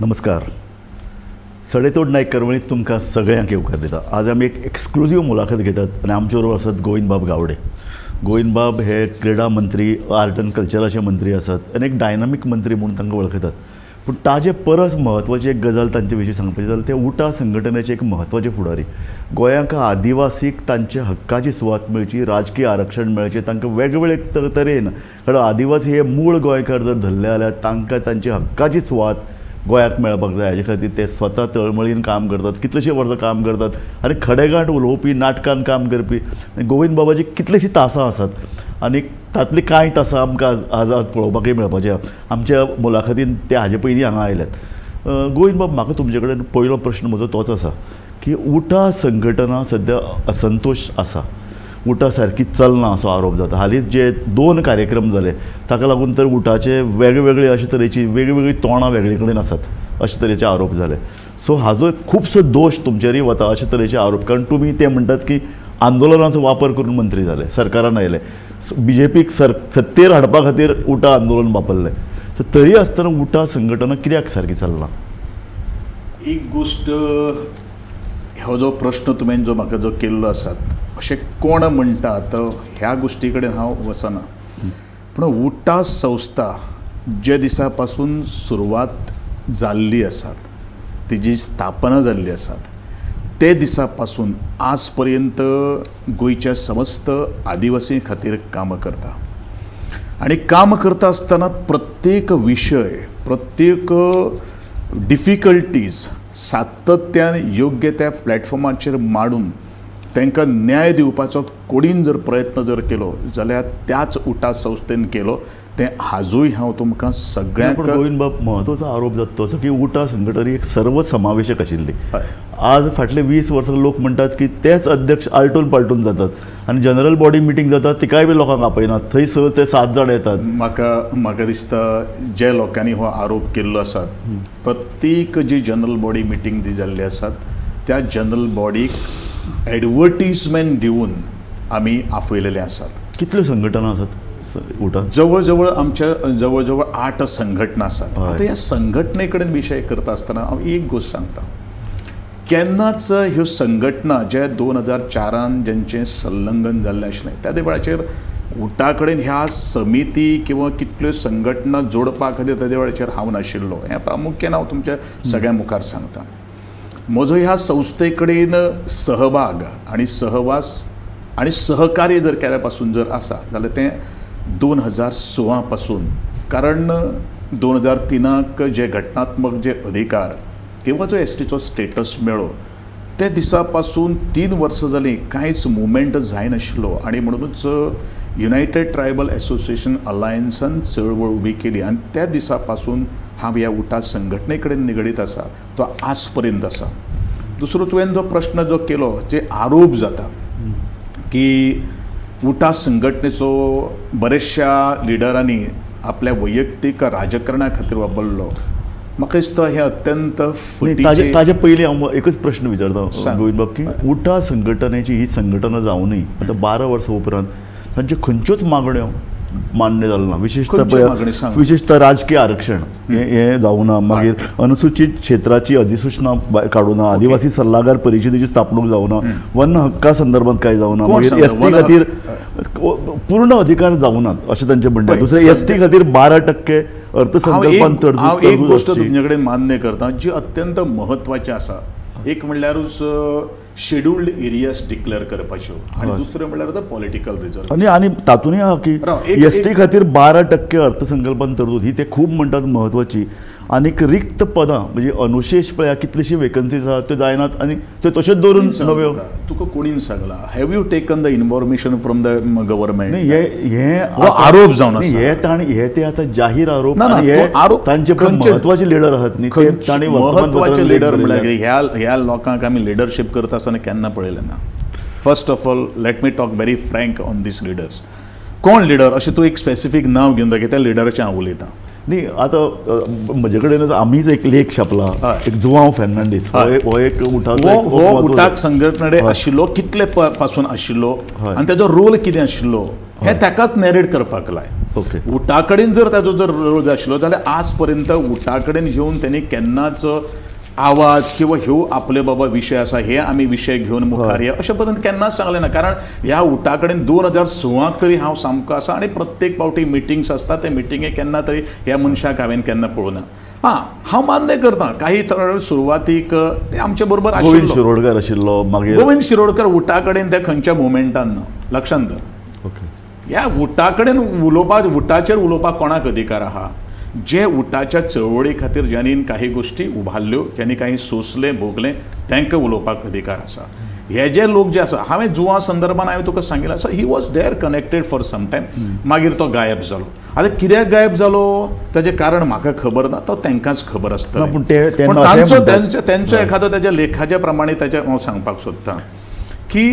नमस्कार. सडेतोड नायक करवणीत तुमकां सगळ्यांक येवकार दिता. आज आमी एक एक्सक्लुजीव मुलाखत घेतात आनी आमचे बरोबर आसात गोविंदबाब गावडे. गोविंदबाब हे क्रीडा मंत्री, आर्ट अँड कल्चराचे मंत्री आसात आनी एक डायनामीक मंत्री म्हूण तांकां वळखतात. पूण ताजे परस म्हत्वाची एक गजाल तांचे विशीं सांगपाची जाल्यार ते उटा संघटनेचे एक म्हत्वाचे फुडारी. गोंयांक आदिवासीक तांच्या हक्काची सुवात मेळची, राजकीय आरक्षण मेळचें, तांकां वेगवेगळे तरेन, कारण आदिवासी हे मूळ गोंयकार जर धरले जाल्यार तांकां तांची हक्काची सुवात गोंयाक मेळपाक जाय. हाजे खातीर ते स्वता तळमळीन काम करतात, कितलेशीं वर्सां काम करतात आनी खडेगांठ उलोवपी, नाटकान काम करपी गोविंद बाबाची कितलीशीं तासां आसात आनी तांतली कांय तासां आमकां आज आज पळोवपाकय मेळपाचें. आमच्या मुलाखतीन ते हाजे पयलीं हांगा आयल्यात. गोविंद बाब, म्हाका तुमचे कडेन पयलो प्रश्न म्हजो तोच आसा की उटा संघटना सद्या असंतोश आसा, उटा सारकी चलना असो आरोप जाता. हालींच जे दोन कार्यक्रम जाले ताका लागून तर उटाचे वेगवेगळे अशे तरेची वेगवेगळीं तोंडां वेगळे कडेन आसात अशे तरेचे आरोप जाले. सो हाजो खुबसो दोश तुमचेरूय वता अशे तरेचे आरोप, कारण तुमी ते म्हणटात की आंदोलनाचो वापर करून मंत्री जाले, सरकारान आयले, बीजेपीक सत्तेर हाडपा खातीर उटा आंदोलन वापरलें. सो तरी आसतना उटा संघटना कित्याक सारकी चलना? एक गोश्ट, हो जो प्रश्न तुवें जो म्हाका जो केल्लो आसात अशें कोण म्हणटात ह्या गोश्टी कडेन हांव वचना, पूण उटा संस्था जे दिसा पासून सुरवात जाल्ली आसात, तिजी स्थापना जाल्ली आसात ते दिसा पासून आज पर्यंत गोंयच्या समस्त आदिवासी खातीर काम करता. आनी काम करता आसतना प्रत्येक विशय, प्रत्येक डिफिकल्टीज सातत्यान योग्य त्या प्लॅटफॉर्माचेर मांडून तांकां न्याय दिवपाचो कोडीन जर प्रयत्न जर केलो जाल्यार त्याच उटा संस्थेन केलो. तें आजूय हांव तुमकां सगळ्यांक. गोविंद बाब, म्हत्वाचो आरोप जाता तो असो की उटा संघटना एक सर्वसमावेशक आशिल्ली. आज फाटले 20 वर्सां लोक म्हणटात की तेच अध्यक्ष आलटून पालटून जातात आनी जनरल बॉडी मिटींग जाता तिकाय बी लोकांक आपयनात, थंय 6 ते 7 जाण येतात. म्हाका दिसता जे लोकांनी हो आरोप केल्लो आसात, प्रत्येक जी जनरल बॉडी मिटींग जी जाल्ली आसात त्या जनरल बॉडीक एडवर्टीजमेंट दिवन आमी आपयलेले आसात. कितल्यो संघटना आसात उटा? जवळ जवळ आमच्या जवळ जवळ 8 संघटना आसात. आतां ह्या संघटने कडेन विशय करता आसतना हांव एक गोश्ट सांगता, केन्नाच ह्यो संघटना जे 2004 जेंचें संलग्न जाल्लें आशिल्लें त्या वेळाचेर उटा कडेन ह्या समिती किंवा कितल्यो संघटना जोडपा खातीर त्या वेळाचेर हांव नाशिल्लो. हें प्रामुख्यान हांव तुमच्या सगळ्यां मुखार सांगता. म्हजो ह्या संस्थे कडेन सहभाग आनी सहवास आनी सहकार्य जर केल्या पासून जर आसा जाल्यार तें 2016 पासून, कारण 2003 जे घटनात्मक जे अधिकार किंवा जो एसटीचो स्टेटस मेळ्ळो ते दिसा पासून 3 वर्सां जालीं कांयच मुवमेंट जायनाशिल्लो आनी म्हणुनूच युनायटेड ट्रायबल एसोसिएशन अलायन्सान चळवळ उबी केली आनी त्या दिसा पासून हांव ह्या उटा संघटने कडेन निगडीत आसा, तो आज पर्यंत आसा. दुसरो तुवें जो प्रश्न जो केलो, जे आरोप जाता की उटा संघटनेचो बरेचशा लिडरांनी आपल्या वैयक्तीक राजकारणा खातीर वापरलो, म्हाका दिसता हें अत्यंत फटीचें. ताजे पयलीं हांव एकच प्रश्न विचारता गोविंद बाब की उटा संघटनेची ही संघटना जावनूय आतां 12 वर्सां उपरांत तांच्यो खंयच्योच मागण्यो मान्य जालें ना. विशेषतः राजकीय आरक्षण हें जावना, मागीर अनुसूचित क्षेत्राची अधिसूचना काडूना, आदिवासी सल्लागार परिशदेची स्थापणूक जावना, वन हक्का संदर्भात काय जावना, मागीर एस टी खातीर पूर्ण अधिकार जावनात अशें तांचें म्हणणें. दुसरें एस टी खातीर 12% अर्थसंकल्पान तरतूद. हांव एक गोश्ट तुमचे कडेन मान्य करता जी अत्यंत म्हत्वाची आसा. एक म्हणल्यारूच शेड्युल्ड एरियाज डिक्लेअर करपाच्यो आनी दुसरें म्हणल्यार आतां पॉलिटिकल रिजर्व. आनी आनी तातूंतय आहा की एस टी खातीर 12% अर्थसंकल्पान तरतूद ही ते खूब म्हणटात म्हत्वाची. आनीक रिक्त पदां म्हणजे अनुशेष पळया कितलीशीं वेकन्सीज आहा त्यो जायनात आनी त्यो तश्योच दवरून नव्यो. तुका कोणीन सांगला? Have you taken the information from the government? हे आरोप जावन आसा हे तांणी, हे ते आतां जाहीर आरोप. आरोप तांचे म्हत्वाचे लिडर आहात न्ही, तांणी म्हत्वाचे लिडर म्हणल्यार ह्या ह्या लोकांक आमी लिडरशीप करता आसतना केन्ना पळयलें ना. First of all let me talk very frank on these leaders. कोण लिडर अशें तूं एक स्पेसिफीक नांव घेवन दाखय, त्या लिडराचें हांव उलयतां न्ही. आतां म्हजे कडेन आमीच एक लेख छापला, एक जुआंव फेर्नांडीस हो एक हो उटाक संघटने आशिल्लो, कितले पासून आशिल्लो आनी ताजो रोल कितें आशिल्लो हें ताकाच नॅरेट करपाक लाय. ओके, उटा कडेन जर ताजो जर रोल आशिल्लो जाल्यार आज पर्यंत उटा कडेन येवन तेणी केन्नाच आवाज किंवा ह्यो आपले बाबा विशय आसा हे आमी विशय घेवन मुखार या अशें पर्यंत केन्नाच सांगलें ना. कारण ह्या उटा कडेन 2006 तरी हांव सामको आसा आनी प्रत्येक फावटी मिटिंग्स आसता ते मिटिंगे केन्ना तरी ह्या मनशाक हांवें केन्ना पळोवना. हां, हांव मान्य करता काही सुरवातीक ते आमचे बरोबर गोविंद शिरोडकर आशिल्लो, मागीर गोविंद शिरोडकर उटा कडेन त्या खंयच्या मुवमेंटान ना, लक्षांत धर. ओके, ह्या उटा कडेन उलोवपाक, उटाचेर उलोवपाक कोणाक अधिकार आहा? जे उटाच्या चळवळी खातीर ज्यांनी काही गोष्टी उबारल्यो, ज्यांनी काही सोंसलें भोगलें तांकां उलोवपाक अधिकार आसा. हे जे लोक जे आसा, हांवें जुवा संदर्भान हांवें तुका सांगिल्लें आसा, he was there connected for some time, मागीर तो गायब जालो. आतां कित्याक गायब जालो ताजें कारण म्हाका खबर ना, तो तांकांच खबर आसता. पूण तांचो तेंचो एखादो ताज्या लेखाच्या प्रमाणे ताजें हांव सांगपाक सोदतां की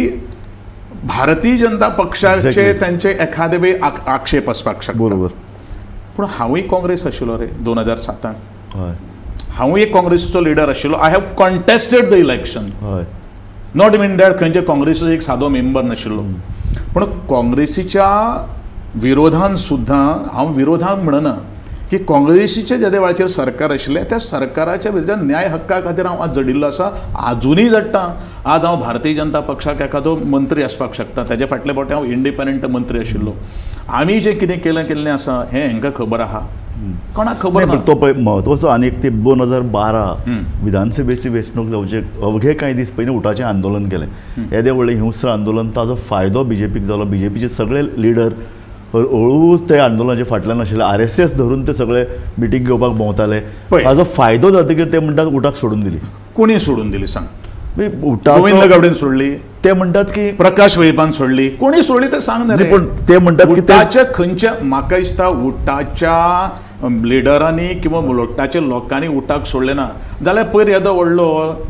भारतीय जनता पक्षाचे तांचे एखादे वेळ आक्षेप आसपाक शकता. बरोबर. पूण हांवूय काँग्रेस आशिल्लो रे 2007 हांवूय एक काँग्रेसीचो लिडर आशिल्लो. I have contested the election, not mean that खंयच्या काँग्रेसीचो एक सादो मेंबर नाशिल्लो. पूण काँग्रेसीच्या विरोधान सुद्दां, हांव विरोधान म्हणना की काँग्रेसीच्या ज्या वेळाचेर सरकार आशिल्लें त्या सरकाराच्या विरोधान न्याय हक्का खातीर हांव आज जडिल्लो आसा, आजुनूय जडटा. आज हांव भारतीय जनता पक्षाक एखादो मंत्री आसपाक शकता, ताज्या फाटले फावटी हांव इंडिपेंडंट मंत्री आशिल्लो. आमी जें कितें केलें आसा हें हांकां खबर आहा, कोणाक खबर ना. तो पळय म्हत्वाचो आनी एक ते 2012 विधानसभेची वेंचणूक जावचे अवघे कांय दीस पयलीं उटाचें आंदोलन केलें. येदें व्हडलें हिंस्र आंदोलन, ताजो फायदो बीजेपीक जालो. बीजेपीचे सगळे लिडर हळूच ते आंदोलनाचे फाटल्यान आशिल्ले, RSS धरून ते सगळे मिटींग घेवपाक भोंवताले. ताजो फायदो जातकीर ते म्हणटात उटाक सोडून दिली. कोणी सोडून दिली सांग? गोविंद गावडेन सोडली, ते म्हणटात की प्रकाश वेळपान सोडली, कोणी सोडली ते सांग ना. पूण ते म्हणटात की उटाच्या खंयच्या, म्हाका दिसता उटाच्या लिडरांनी किंवा उटाच्या लोकांनी उटाक सोडलें ना जाल्यार पयर येदो व्हडलो,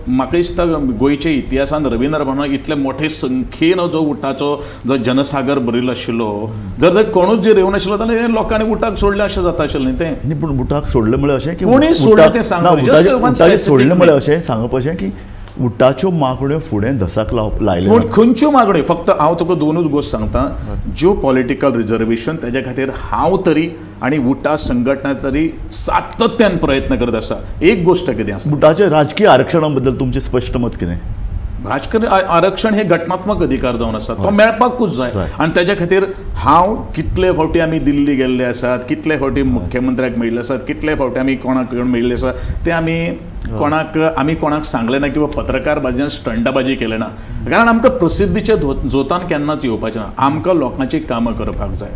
म्हाका दिसता गोंयच्या इतिहासान रवींद्र भवनाक इतले मोठे संख्येन जो उटाचो जो जनसागर भरिल्लो आशिल्लो, जर जर कोणूच जर येवनाशिल्लो आशिल्लो जाल्यार लोकांनी उटाक सोडलें अशें जाता आशिल्लें न्ही तें. पूण उटाक सोडलें म्हळ्यार अशें की कोणी सोडलें तें सांग, सोडलें म्हळ्यार अशें सांगप अशें की उटाच्यो मागण्यो फुडें धसाक लायल्यो. पूण खंयच्यो मागण्यो? फक्त हांव तुका दोनूच गोश्ट सांगता, ज्यो पॉलिटिकल रिजर्वेशन ताज्या खातीर हांव तरी आनी उटा संघटना तरी सातत्यान प्रयत्न करत आसा. एक गोश्ट कितें आसा, उटाच्या राजकीय आरक्षणा बद्दल तुमचें स्पश्ट मत कितें? राजकीय आरक्षण हे घटनात्मक अधिकार जावन आसा, तो मेळपाकूच जाय. आनी ताज्या खातीर हांव कितले फावटी आमी दिल्ली गेल्ले आसात, कितले फावटी मुख्यमंत्र्याक मेळिल्ले आसात, कितले फावटी आमी कोणाक मेळिल्ले आसात, ते आमी कोणाक आमी कोणाक सांगलें ना किंवा पत्रकार बाजीन स्टंटाबाजी केलें ना, कारण आमकां प्रसिद्धीच्या जोतान केन्नाच येवपाचें ना. आमकां लोकांची कामां करपाक जाय.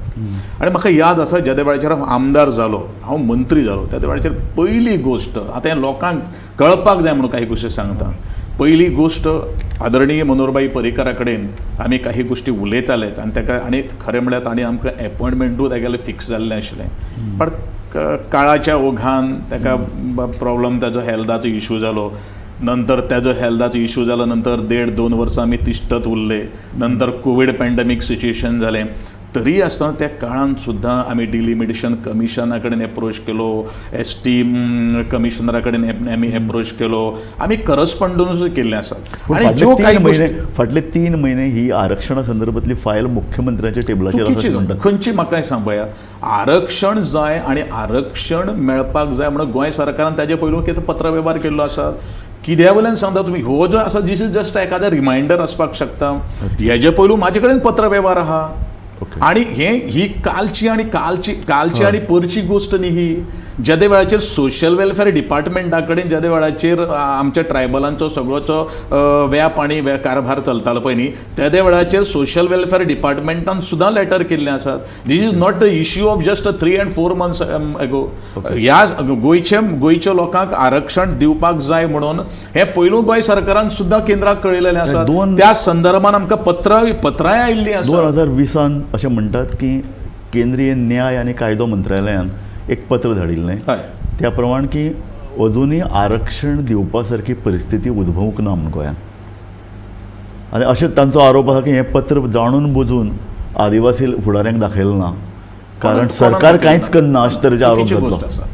आनी म्हाका याद आसा ज्या वेळाचेर हांव आमदार जालो, हांव मंत्री जालो, त्या वेळाचेर पयली गोश्ट आतां हें लोकांक कळपाक जाय म्हणून काही गोश्टी सांगता. पयली गोश्ट आदरणीय मनोहरभाई पर्रीकरा कडेन आमी काही गोश्टी उलयताले आनी ताका, आनी खरें म्हळ्यार तांणी आमकां एपॉयंटमेंटूय तागेलें फिक्स जाल्लें आशिल्लें, पण काळाच्या ओघान ताका प्रॉब्लम, ताजो हेल्थाचो इशू जालो. नंतर ताजो हेल्थाचो इशू जालो नंतर 1.5-2 वर्सां आमी तिश्टत उरले. नंतर कोवीड पॅन्डेमीक सिच्युएशन जालें. तरी आसतना त्या काळान सुद्दां आमी डिलिमिटेशन कमिशना कडेन एप्रोच केलो, ST कमिशनरा कडेन आमी एप्रोच केलो, आमी करस्पॉन्डन्सूय केल्लें आसा. आनी ज्यो कांय फाटले 3 म्हयने ही आरक्षणा संदर्भातली फायल मुख्यमंत्र्याच्या टेबलाचेर आसा. खंयची म्हाका सांग पळया, आरक्षण जाय आनी आरक्षण मेळपाक जाय म्हणून गोंय सरकारान ताजे पयलू कितें पत्रवेव्हार केल्लो आसा. कित्या वयल्यान सांगता तुमी, हो जो आसा दीस is just एखादो रिमायंडर आसपाक शकता. हेजे पयलू म्हाजे कडेन पत्रवेव्हार आहा. आणि हे ही कालची आणि कालची कालची आणि परची गोष्ट न्ही ही. जेदे वेळाचेर सोशल वेलफेअर डिपार्टमेंटा कडेन जेदे वेळाचेर आमच्या ट्रायबलांचो सगळोचो व्याप आनी कारभार चलतालो पळय न्ही, तेदे वेळाचेर सोशल वेलफेअर डिपार्टमेंटान सुद्दां लेटर केल्लें आसात. This is not the issue of just 3 and 4 months ago. ह्या गोंयच्या लोकांक आरक्षण दिवपाक जाय म्हणून हें पयलू गोंय सरकारान सुद्दां केंद्राक कळयलेलें आसा. त्या संदर्भान आमकां पत्रांय आयिल्लीं आसा. 2020 अशें म्हणटात की केंद्रीय न्याय आनी कायदो मंत्रालयान एक पत्र धाडिल्लें त्या प्रमाण की अजूनय आरक्षण दिवपा सारकी परिस्थिती उद्भवूंक ना म्हूण गोंयांत, आनी अशें तांचो आरोप आसा की हें पत्र जाणून बुजून आदिवासी फुडाऱ्यांक दाखयलें ना, कारण सरकार कांयच करना अशे तरेचे आरोप जातलो.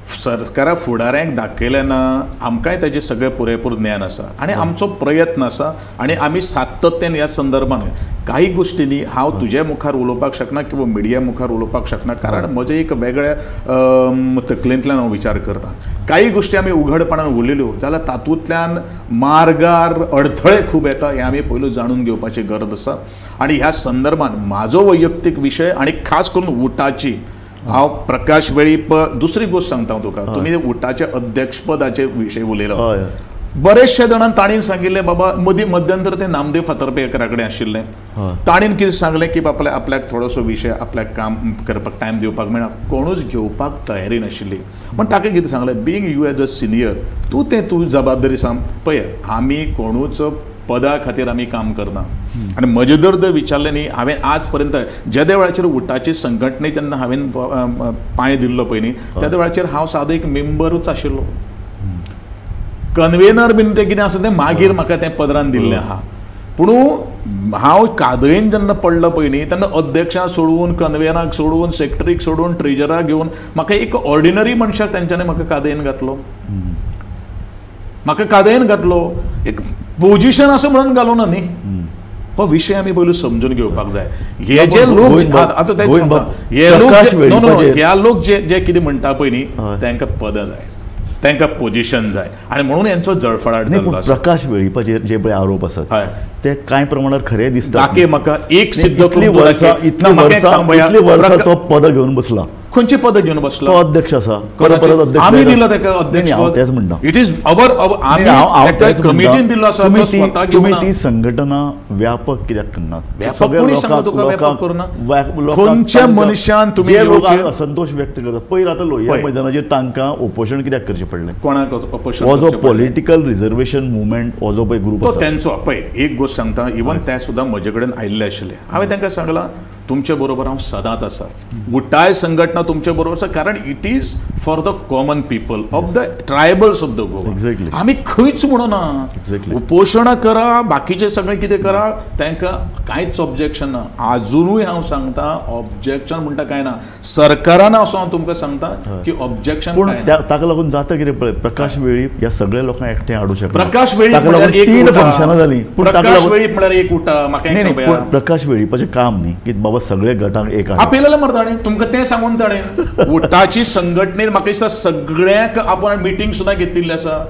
सरकारा फुडाऱ्यांक दाखयलें ना, आमकांय ताजें सगळें पुरेपूर ज्ञान आसा आनी आमचो प्रयत्न आसा आनी आमी सातत्यान ह्या संदर्भान काही गोष्टींनी हांव तुजे मुखार उलोवपाक शकना किंवा मिडिया मुखार उलोवपाक शकना, कारण म्हजें एक वेगळ्या तकलेंतल्यान हांव विचार करता. काही गोष्टी आमी उघडपणान उलयल्यो जाल्यार तातूंतल्यान मार्गार अडथळे खूब येता हें आमी पयलू जाणून घेवपाची गरज आसा. आनी ह्या संदर्भान म्हाजो वैयक्तीक विशय आनी खास करून उटाची, हांव प्रकाश वेळीप दुसरी गोश्ट सांगता हांव तुका, तुमी उटाच्या अध्यक्षपदाचे विशय उलयलो, बरेचशे जाणांक ताणें सांगिल्लें बाबा मदीं मध्यंतर ते नामदेव फातर्पेकरा कडेन आशिल्लें, ताणें कितें सांगलें की बाबा आपल्याक थोडोसो विशय आपल्याक काम करपाक टायम दिवपाक मेळना, कोणूच घेवपाक तयारी नाशिल्ली. पण ताका कितें सांगलें, being you as a senior तूं तें तूं जबाबदारी सांग. पळय आमी कोणूच पदा खातीर आमी काम करना. आनी म्हजें जर विचारलें न्ही, हांवें आज पर्यंत जेद्या वेळाचेर उटाची संघटने जेन्ना हांवें पांय दिल्लो पळय न्ही त्या वेळाचेर हांव सादो एक मेंबरूच आशिल्लो, कन्वेनर बीन तें कितें आसा तें मागीर म्हाका तें पदरान दिल्लें आहा. पूण हांव कादयेन जेन्ना पडलो पळय न्ही तेन्ना अध्यक्षांक सोडून, कन्वेनराक सोडून, सेक्रेटरीक सोडून, ट्रेजराक घेवन म्हाका एक ऑर्डिनरी मनशाक तेंच्यांनी म्हाका कादयेन घातलो, म्हाका कादयेन घातलो, एक पोजिशन आसा म्हणून घालूं ना न्ही. हो विशय आमी पयलू समजून घेवपाक जाय. हे जे लोक आतां ते हे लोक ह्या लोक जे जे कितें म्हणटा पळय न्ही तांकां पदां जाय, तांकां पोजिशन जाय आनी म्हणून हेंचो जळफळाट जाल्लो आसा. प्रकाश वेळीपाचेर जे पळय आरोप आसात ते कांय प्रमाणात खरे दिसता. दाखय म्हाका एक सिद्ध इतली वर्सां तो पद घेवन बसला. खंयचे पद घेवन बसला? तो अध्यक्ष आसा, परत परत अध्यक्ष आमी दिला ताका अध्यक्ष. तेच म्हणटा, it is our, आमी कमिटीन दिल्लो आसा, तो स्वता घेवन. ती संघटना व्यापक कित्याक करना? व्यापक कोणी सांगता तुका व्यापक करना? खंयच्या मनशान तुमी असंतोष व्यक्त करता? पयर आतां लोहिया मैदानाचेर तांकां उपोशण कित्याक करचें पडलें? कोणाक उपोशण? हो जो पॉलिटिकल रिजर्वेशन मुवमेंट हो जो पळय ग्रुप तो तेंचो. पळय एक गोश्ट सांगता, इवन ते सुद्दां म्हजे कडेन आयिल्ले आशिल्ले, हांवें तांकां सांगलां तुमचे बरोबर हांव सदांच आसा, उटाय संघटना तुमचे बरोबर आसा, कारण it is for the common people of the tribals of the Goa. आमी खंयच म्हणूना उपोशणां करा, बाकीचें सगळें कितें करा, तांकां कांयच ऑब्जेक्शन ना. आजुनूय हांव सांगता ऑब्जेक्शन म्हणटा कांय ना, सरकारान असो हांव तुमकां सांगता की ऑब्जेक्शन. पूण ताका लागून जाता कितें पळय, प्रकाश वेळीप ह्या सगळ्या लोकांक एकठांय हाडूं शकता. प्रकाश वेळीप तीन फंक्शनां जालीं, प्रकाश वेळीप म्हळ्यार एक उटा. म्हाका प्रकाश वेळीपाचें काम न्ही की बाबा सगळे गटांक एक आपयलेलें मरे ताणें, तुमकां तें सांगून ताणें उटाची संघटनेन म्हाका दिसता सगळ्यांक आपूण मिटींग सुद्दां घेतिल्ली आसा.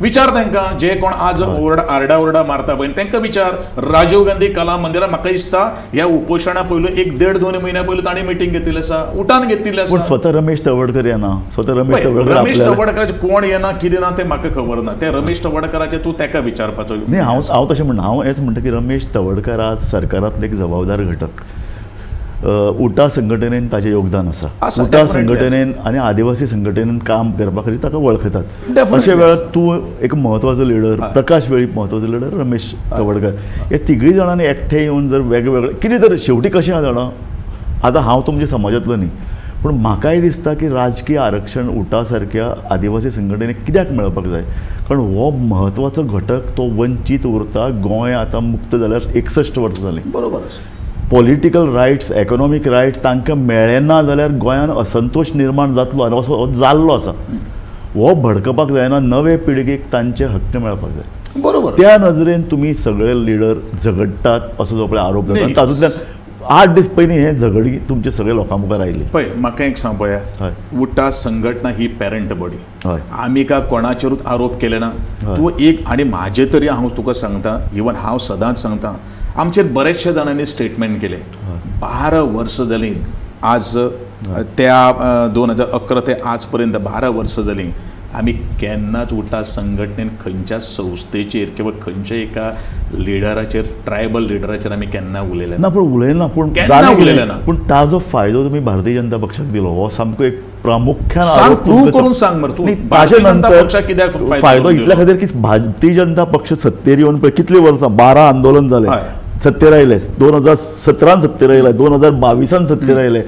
विचार तांकां, जे कोण आज ओरडा आरडा ओरडा मारता पळय तांकां विचार. राजीव गांधी कला मंदिरात म्हाका दिसता ह्या उपोशणा पयलू एक देड दोन म्हयन्या पयलू ताणें मिटींग घेतिल्ली आसा, उटान घेतिल्ली आसा. पूण स्वता रमेश तवडकर येना, स्वता रमेश तवडकर, रमेश तवडकराचे कोण येना कितें ना तें म्हाका खबर ना, तें रमेश तवडकराचें तूं ताका विचारपाचो न्ही. हांव हांव तशें म्हणना, हांव हेंच म्हणटा की रमेश तवडकर आज सरकारांतले एक जबाबदार घटक. उटा संघटनेन ताचें योगदान आसा, उटा संघटनेन आनी आदिवासी संघटनेन काम करपा खातीर ताका वळखतात. अशे वेळार तूं एक म्हत्वाचो लिडर, प्रकाश वेळीप म्हत्वाचो लिडर, रमेश तवडकर, हे तिगूय जाणांनी एकठांय येवन जर वेगवेगळे कितें तर शेवटी कशें आसा जाणा, आतां हांव तुमच्या समाजांतलो न्ही, पूण म्हाकाय दिसता की राजकीय आरक्षण उटा सारक्या आदिवासी संघटनेक कित्याक मेळपाक जाय, कारण हो म्हत्वाचो घटक तो वंचीत उरता. गोंय आतां मुक्त जाल्यार 61 वर्सां जालीं, बरोबर आसा. पॉलिटिकल रायट्स, इकॉनॉमीक रायट्स तांकां मेळ्ळे ना जाल्यार गोंयान असंतोष निर्माण जातलो आनी असो जाल्लो आसा. हो भडकपाक जायना, नवे पिळगेक तांचे हक्क मेळपाक जाय. बरोबर, त्या नजरेन तुमी सगळे लिडर झगडटात असो जो पळय आरोप जाता, तातूंतल्यान 8 दीस पयलीं हें झगडी तुमचे सगळे लोकां मुखार आयली. पळय म्हाका एक सांग पळया, उटा संघटना ही पॅरंट बॉडी, आमी का कोणाचेरूच आरोप केले ना. तूं एक आनी म्हाजे तरी हांव तुका सांगता, इवन हांव सदांच सांगता, आमचेर बरेचशे जाणांनी स्टेटमेंट केले. 12 वर्सां जालीं आज, त्या 2011 ते आज पर्यंत 12 वर्सां जालीं, आमी केन्नाच उटा संघटनेन खंयच्या संस्थेचेर किंवा खंयच्या एका लिडराचेर, ट्रायबल लिडराचेर आमी केन्ना उलयले ना. पूण उलयना, पूण केन्ना उलयले ना. पूण ताजो फायदो तुमी भारतीय जनता पक्षाक दिलो, हो सामको एक प्रामुख्यान प्रूव करून सांग मरे तूं. ताजे नंतर फायदो इतल्या खातीर की भारतीय जनता पक्ष सत्तेर येवन पळय कितलीं वर्सां, 12 आंदोलन जालें, सत्तेर आयले, 2017 सत्तेर आयले, 2022 सत्तेर आयले,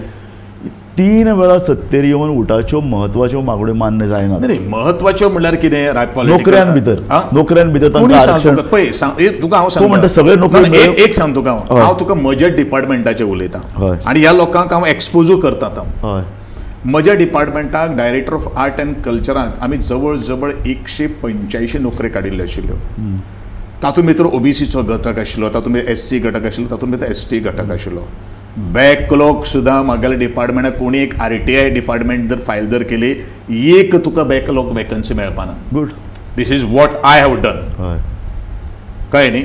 3 वेळा सत्तेर येवन उटाच्यो म्हत्वाच्यो मागण्यो मान्य जायना. नाही, म्हत्वाच्यो म्हणल्यार कितें? नोकऱ्यां भितर, नोकऱ्यां भितर तांकां आरक्षण. पळय तुका हांव सांगता, सगळे नोकरी. एक सांग तुका, हांव तुका म्हज्या डिपार्टमेंटाचें उलयतां आनी ह्या लोकांक हांव एक्सपोजूय करता. हांव म्हज्या डिपार्टमेंटाक डायरेक्टर ऑफ आर्ट अँड कल्चराक आमी जवळ जवळ 185 नोकऱ्यो काडिल्ल्यो आशिल्ल्यो. तातूंत भितर ओबीसीचो घटक आशिल्लो, तातूंत भितर एससी घटक आशिल्लो, तातूंत भितर एसटी घटक आशिल्लो. बॅकलॉग सुद्दां म्हागेल्या डिपार्टमेंटाक कोणी एक आरटीआय डिपार्टमेंट जर फायल जर केली एक तुका बॅकलॉग वेकन्सी मेळपाना. Good, this is what I have done. कळ्ळें न्ही?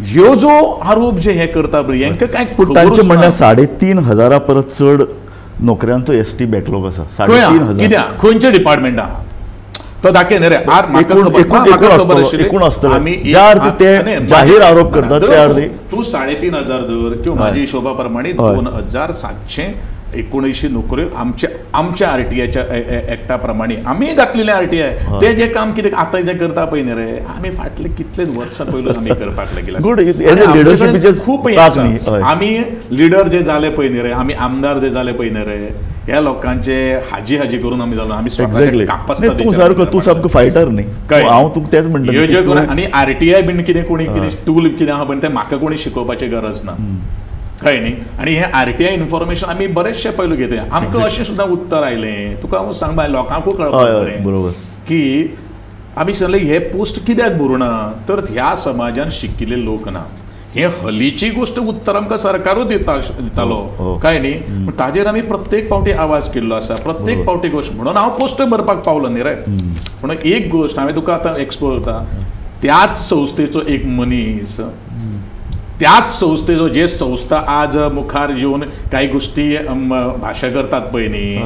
ह्यो जो आरोप जे हे करता पळय हेंकां कांय पूण तांचें म्हणणें 3500 परस चड नोकऱ्यांचो एस टी बॅकलॉग आसा. 3500 कित्याक खंयच्या डिपार्टमेंटा तो दाखय न्ही रे. जाहीर आरोप करतात तूं 3500 धर किंवा माझ्या हिशोबा प्रमाणे 2779 नोकऱ्यो आमच्या आमच्या आरटीआयच्या एक्टा प्रमाणे आमी घातलेले आरटीआय ते जे काम कितें आतां जे करता पळय न्ही रे आमी फाटले कितले वर्सां पयलू आमी करपाक लागिल्ले. खूब आमी लिडर जे जाले पळय न्ही रे, आमी आमदार जे जाले पळय न्ही रे, ह्या लोकांचे हाजी हाजी करून आमी जालो. आमी तूं सारको, तूं सामको फायटर न्ही, हांव तुका तेंच म्हणटा. आनी आरटीआय बीन कितें कोणी कितें टूल कितें आहा पळय तें म्हाका कोणी शिकोवपाची गरज ना, कळ्ळें न्ही. आनी हें आरटीआय इन्फॉर्मेशन आमी बरेचशे पयलू घेतले. आमकां अशें सुद्दां उत्तर आयलें, तुका हांव सांग बाय लोकांकूय कळपाक बरें की आमी सांगलें हे पोस्ट कित्याक भरुना तर ह्या समाजान शिकिल्ले लोक ना. हे हलीची गोश्ट उत्तर आमकां सरकारूच दितालो, काय न्ही. पूण ताजेर आमी प्रत्येक फावटी आवाज केल्लो आसा, प्रत्येक फावटी गोश्ट म्हणून हांव पोस्ट भरपाक पावलो न्ही रे. पूण एक गोश्ट हांवें तुका आतां एक्सपोज करता, त्याच संस्थेचो एक मनीस, त्याच संस्थेचो जे संस्था आज मुखार येवन कांय गोश्टी भाशा करतात पळय न्ही,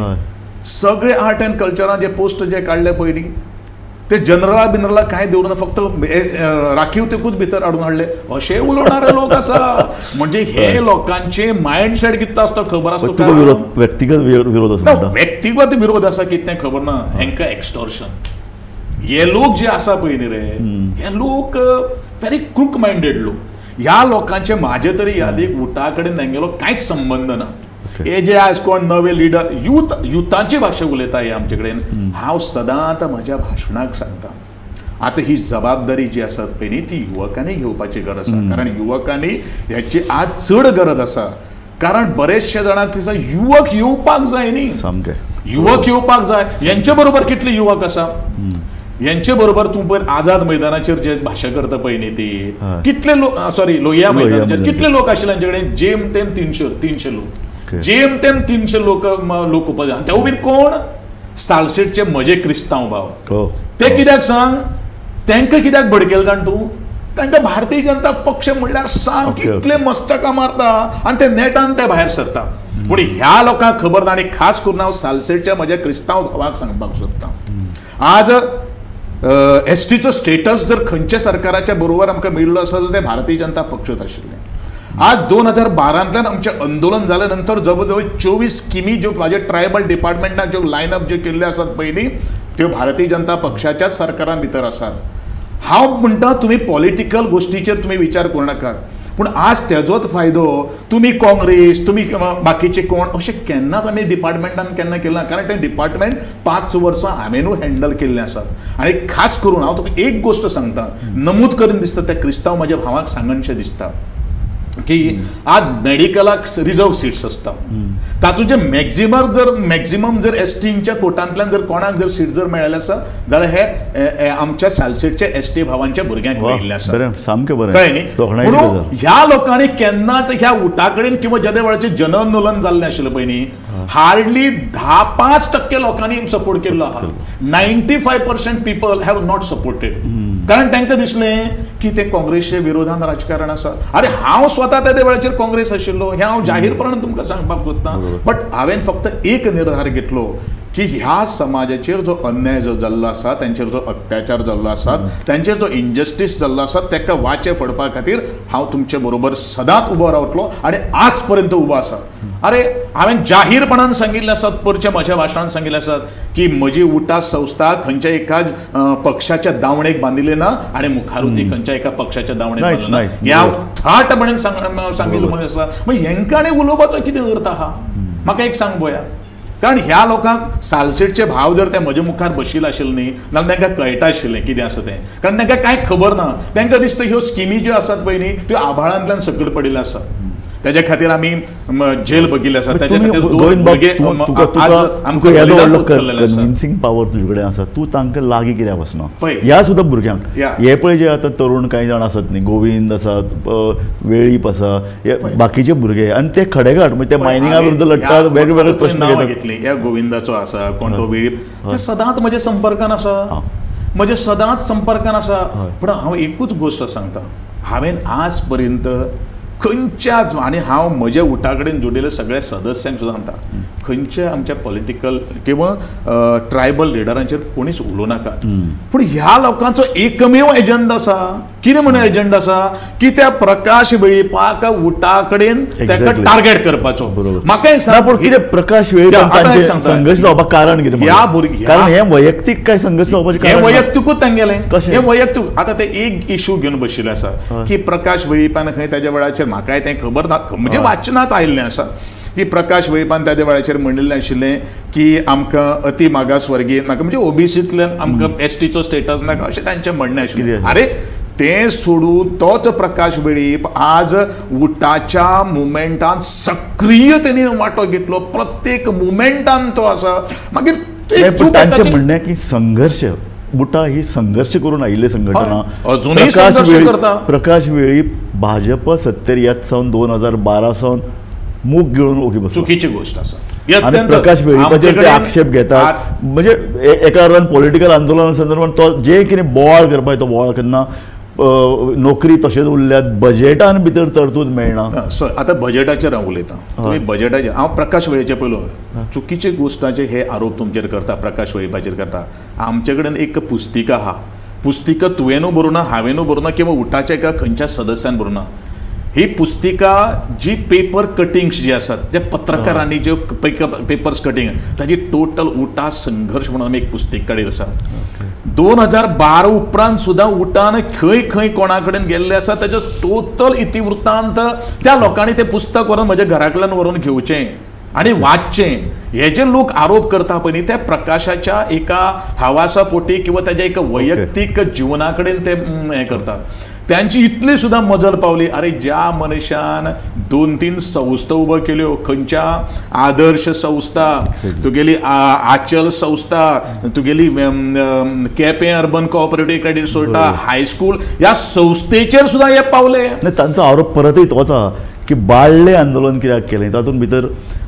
सगळे आर्ट अँड कल्चरान जे पोस्ट जे काडले पळय न्ही ते जनरला बिनरला कांय दवरूना, फक्त राखीवतेकूच भितर हाडून हाडले अशें उलोवणारे लोक आसा. म्हणजे हे लोकांचे मायंडसेट कितें आसता खबर आसता. व्यक्तिगत विरोध आसा, व्यक्तिगत विरोध आसा कितें खबर ना. हेंकां एक्सटॉर्शन हे लोक जे आसा पळय न्ही रे, हे लोक व्हेरी क्रूक मायंडेड लोक. ह्या लोकांचे म्हाजे तरी यादीक उटा कडेन तेंगेलो कांयच संबंद ना. हे जे आज कोण नवे लिडर युथ युथाची भाशा उलयता हे आमचे कडेन, हांव सदांच म्हज्या भाशणाक सांगता आतां ही जबाबदारी जी आसा पळय न्ही ती युवकांनी घेवपाची गरज आसा. कारण युवकांनी ह्याची आज चड गरज आसा. कारण बरेचशे जाणांक दिसता युवक येवपाक जाय न्ही, सामकें युवक येवपाक जाय. हेंचे बरोबर कितले युवक आसा, यांचे बरोबर तूं पळय आझाद मैदानाचेर जे भाशा करता पळय न्ही ती कितले लोक, सॉरी लोहिया मैदानाचेर कितले लोक आशिल्ले तांचे कडेन, जेम तेम 300 लोक, जेम तेम 300 लोक लोक उपस्थित. ते बीन कोण सालसेटचे म्हजे क्रिस्तांव भाव, ते कित्याक सांग तांकां कित्याक भडकेल जाण तूं, तांकां भारतीय जनता पक्ष म्हणल्यार सामकें इतले मस्तकां मारता आनी ते नेटान ते भायर सरता. पूण ह्या लोकांक खबर ना. आनी खास करून हांव सालसेटच्या म्हज्या क्रिस्तांव भावाक सांगपाक सोदतां, आज एसटीचो स्टेटस जर खंयच्या सरकाराच्या बरोबर आमकां मेळिल्लो आसा जाल्यार ते भारतीय जनता पक्षूच आशिल्ले. आज 2012 आमचें आंदोलन जाल्या नंतर जवळ जवळ 24 स्किमी ज्यो म्हाजे ट्रायबल डिपार्टमेंटान ज्यो लायनअप ज्यो केल्ल्यो आसात पयलीं त्यो भारतीय जनता पक्षाच्याच सरकारान भितर आसात. हांव म्हणटा तुमी पॉलिटिकल गोश्टीचेर तुमी विचार करूं नाकात, पूण आज तेजोच फायदो तुमी काँग्रेस तुमी बाकीचे कोण अशें केन्नाच आमी डिपार्टमेंटान केन्ना केलें ना. कारण तें डिपार्टमेंट 5 वर्सां हांवेनूय हँडल केल्लें आसात. आनी खास करून हांव तुका एक गोश्ट सांगता, नमूद करून दिसता त्या क्रिस्तांव म्हज्या भावाक सांगनशें दिसता की आज मेडिकलाक रिजर्व सिट्स आसता, तातूंत जे मॅक्झिमम जर एसटीच्या कोटांतल्यान जर कोणाक जर सीट जर मेळिल्लें आसा जाल्यार हे आमच्या सालसेटच्या एसटी भावांच्या भुरग्यांक मेळिल्लें आसा. सामकें बरें, कळ्ळें न्ही. म्हणून ह्या लोकांनी केन्नाच ह्या उटा कडेन किंवा जेदे वेळाचें जन आंदोलन जाल्लें आशिल्लें पळय न्ही, हार्डली 10-5% लोकांनी सपोर्ट केल्लो आहा. 95% पीपल have not supported. कारण तांकां दिसलें की ते काँग्रेसच्या विरोधान राजकारण आसा. अरे हांव स्वता त्या वेळाचेर काँग्रेस आशिल्लो हें हांव जाहीरपणान तुमकां सांगपाक सोदतां. बट हांवें फक्त एक निर्धार घेतलो की ह्या समाजाचेर जो अन्याय जो जाल्लो आसा, तांचेर जो अत्याचार जाल्लो आसा, तांचेर जो इनजस्टीस जाल्लो आसा ताका वाचे फोडपा खातीर हांव तुमचे बरोबर सदांच उबो रावतलो आनी आज पर्यंत उबो आसा. अरे हांवें जाहीरपणान सांगिल्लें आसा, परच्या म्हज्या भाशणान सांगिल्लें आसा की म्हजी उटा संस्था खंयच्या एका पक्षाच्या दावणेक बांदिल्ली ना आनी मुखारूय ती खंयच्या एका पक्षाच्या दावणेक बांदली ना, हें हांव थाटपणान सांगिल्लें म्हणून आसा. मागीर हेंकां आनी उलोवपाचो कितें अर्थ आहा म्हाका एक सांग पळोवया. कारण ह्या लोकांक सालसेटचे भाव जर ते म्हजे मुखार बशिल्ले आशिल्ले न्ही जाल्यार तांकां कळटा आशिल्लें कितें आसा तें. कारण तांकां कांय खबर ना. तांकां दिसता ह्यो स्किमी ज्यो आसात पळय न्ही त्यो आभाळांतल्यान सकयल पडिल्ल्यो आसात. तेज्या खातीर आमी जेल बघिल्ले आसा, तेज्या खातीर कन्विन्सिंग पावर तुजे कडेन आसा, तूं तांकां लागीं कित्याक वचना ह्या सुद्दां भुरग्यांक? हे पळय जे आतां तरुण कांय जाण आसात न्ही, गोविंद आसात, वेळीप आसा, हे बाकीचे भुरगे आनी ते खडेगांठ म्हणजे ते मायनिंगा विरुद्ध लढतात, वेगवेगळे प्रश्न घेतले. ह्या गोविंदाचो आसा कोण तो वेळीप, ते सदांच म्हज्या संपर्कान आसा, म्हज्या सदांच संपर्कान आसा. पूण हांव एकूच गोश्ट सांगता, हांवें आज पर्यंत खंयच्याच, आनी हांव म्हज्या उटा कडेन जोडिल्ल्या सगळ्या सदस्यांक सुद्दां सांगता, खंयच्या आमच्या पॉलिटिकल किंवा ट्रायबल लिडरांचेर कोणीच उलोवं नाकात. पूण ह्या लोकांचो एकमेव एजंडा आसा. कितें म्हणून एजंडा आसा की त्या प्रकाश वेळीपाक उटा कडेन ताका टार्गेट करपाचो. म्हाका एक सांग, पूण कितें प्रकाश वेळीप संघर्श जावपाक कारण कितें? ह्या भुरग्यां कारण हें वैयक्तीक काय संघर्श जावपाचें? हें वैयक्तिकूच तांगेलें, हें वैयक्तीक. आतां ते एक इशू घेवन बशिल्ले आसा की प्रकाश वेळीपान खंय ताज्या वेळाचेर, म्हाकाय तें खबर ना, म्हणजे वाचनांत आयिल्लें आसा की प्रकाश वेळीपान त्या वेळाचेर म्हणिल्लें आशिल्लें की आमकां अति मागासवर्गीय नाका, म्हणजे ओबीसींतल्यान आमकां एसटीचो स्टेटस नाका अशें तांचें म्हणणें आशिल्लें. अरे तें सोडून तोच प्रकाश वेळीप आज उटाच्या मुवमेंटान सक्रीय तेणी वांटो घेतलो, प्रत्येक मुवमेंटान तो आसा. मागीर तांचें म्हणणें की संघर्श, उटा ही संघर्श करून आयिल्ली संघटना, अजूनय संघर्श करता. प्रकाश वेळीप भाजप सत्तेर येत सावन 2012 सावन मूग गिळून ओगी बसला. चुकीची गोष्ट आसा. आनी प्रकाश वेळीपाचेर ते आक्षेप घेतात, म्हणजे एका अर्थान पॉलिटिकल आंदोलना संदर्भात तो जे कितें बोवाळ करपाक तो बोवाळ करना, नोकरी तशेंच उरल्यात, बजेटान भितर तरतूद मेळना. सॉरी, आतां बजेटाचेर हांव उलयतां, तुमी बजेटाचेर हांव प्रकाश वेळीचे पयलो चुकीचे गोश्टाचे हे आरोप तुमचेर करता, प्रकाश वेळीपाचेर करता. आमचे कडेन एक पुस्तिका आहा, पुस्तिका तुवेंनू बरोवना, हांवेंनू बरोवना किंवा उटाच्या एका खंयच्या सदस्यान बरोवना. ही पुस्तिका जी पेपर कटिंग्स जी आसात, जे पत्रकारांनी ज्यो पेपर्स कटिंग, ताजी टोटल उटा संघर्श म्हणून आमी एक पुस्तिका काडिल्ली आसा. 2012 उपरांत सुद्दां उटान खंय खंय कोणा कडेन गेल्ले आसा ताजो टोटल इतिवृत्तांत त्या लोकांनी तें पुस्तक व्हरून म्हज्या घरा कडल्यान व्हरून घेवचें आनी वाचचें. हे जे लोक आरोप करता पळय न्ही, त्या प्रकाशाच्या एका हावासा पोटी किंवा ताज्या एका वैयक्तीक जिवना कडेन ते हें करतात. त्यांची इतली सुद्दां मजल पावली. अरे ज्या मनशान 2-3 संस्था उब्यो केल्यो, खंयच्या आदर्श संस्था, तुगेली आचल संस्था, तुगेली Quepem urban cooperative credit society, high school, ह्या संस्थेचेर सुद्दां हे पावले. तांचो आरोप परतय तोच आहा की बाळ्ळे आंदोलन कित्याक केलें, तातूंत भितर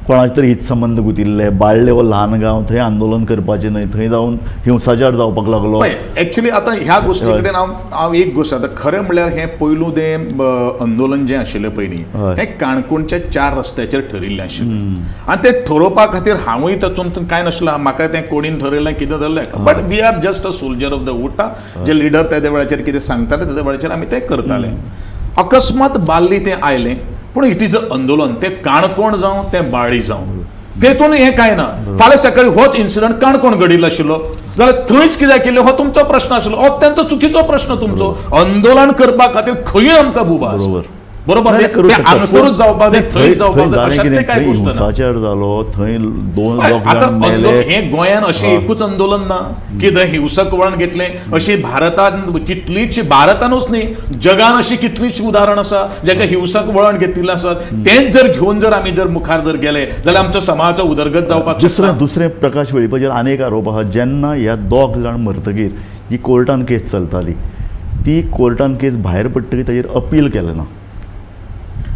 कोणाचे तरी हितसंबंद गुतिल्ले, बाळ्ळे हो ल्हान गांव, थंय आंदोलन करपाचें न्हय, थंय जावन हिंसाचार जावपाक लागलो. एक्चुअली आतां ह्या गोश्टी कडेन हांव एक गोश्ट, आतां खरें म्हणल्यार हें पयलू तें आंदोलन जें आशिल्लें पळय न्ही, हें काणकोणच्या 4 रस्त्याचेर ठरिल्लें आशिल्लें आनी तें ठरोवपा खातीर हांवूय तातूंत कांय नासलो, म्हाका तें कोणीन ठरयलें कितें धरलें, but we are just a soldier of the UTA. J leader त्या वेळाचेर कितें सांगताले त्या वेळाचेर आमी तें करताले. अकस्मात बाल्ली तें आयलें, पूण it is a आंदोलन, तें काणकोण जावं तें बाळी जावं, तेतून हें कांय ना. फाल्यां सकाळी होच इन्सिडंट काणकोण घडिल्लो आशिल्लो जाल्यार थंयच कित्याक केलें हो तुमचो प्रश्न आशिल्लो, अत्यंत चुकीचो प्रश्न तुमचो. आंदोलन करपा खातीर खंयूय आमकां बुबा आसा, बरोबर, हांगासरूच जावपाक जाय, थंय जावपाक जाय, अशातलें कांय गोश्ट ना. हिंसाचार जालो थंय 2 लोक मेले. हें गोंयान अशें एकूच आंदोलन ना की थंय हिंसक वळण घेतलें, अशी भारतान कितलीच, भारतानूच न्ही जगान अशी कितलीच उदाहरण आसा जाका हिंसक वळण घेतिल्लें आसा. तेंच जर घेवन जर आमी जर मुखार जर गेले जाल्यार आमचो समाजाचो उदरगत जावपाक शकता. दुसरें प्रकाश वेळीपाचेर आनी एक आरोप आहा, जेन्ना ह्या 2 जाण मरतगीर जी कोर्टान केस चलताली ती कोर्टान केस भायर पडटकीर ताजेर अपील केलें ना.